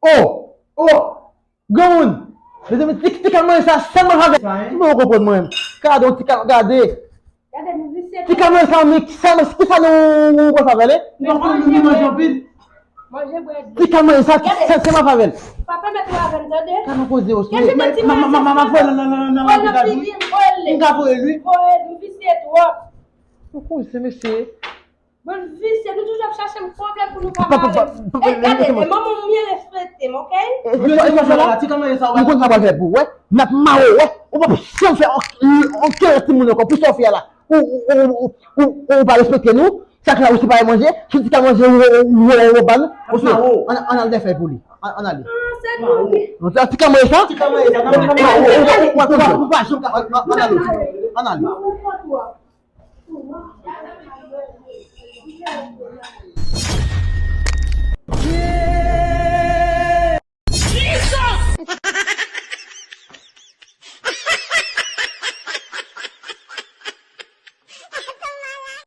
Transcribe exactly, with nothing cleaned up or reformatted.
Oh! Oh! Granmoun! Mezanmi, ti, ti kal manje sa sèlman avè. Mwen konprann mwen. Gade, yon ti kal, gade. Gade, nou visye. Ti kal manje sa, men sèlman, kisa nou, nou pral fè avè l, e? Nou konnen nou manje anpil. Manje bwè dlo. Ti kal manje sa, sèlman avè l. Pa pèmèt ou avè m, tande? Ka nou poze yo sou. Gade, men ti manje sa. Voye l nan figi m, voye l. M ka voye l, wi. Voye l, nou visye twòp. Ou koze, mesye. Bann visye, nou toujou ap chache m pwoblèm pou nou pa pale. E gade, e manman m byen respekte m, oke? E sa, e sa, sa, la, ti kòman e sa, ou konn sa w pral fè pou, wè? M ap mare w, wè? Ou p ap janm fè on, on kè timoun ankò, pou sa w fè a la. Ou, ou, ou, ou, ou, ou pa respekte nou, sa k la ou separe manje, sou ti ka manje, ou, ou, ou, ou, ou ba nou, ou fè, ann, ann al dèfèy pou li, ann, ann ale. Ah, se nou ki. Non, ti ka manje sa? Ti ka manje sa, ou, ou, ou, ou, ou pa janm ka, ann, ann ale, ann ale.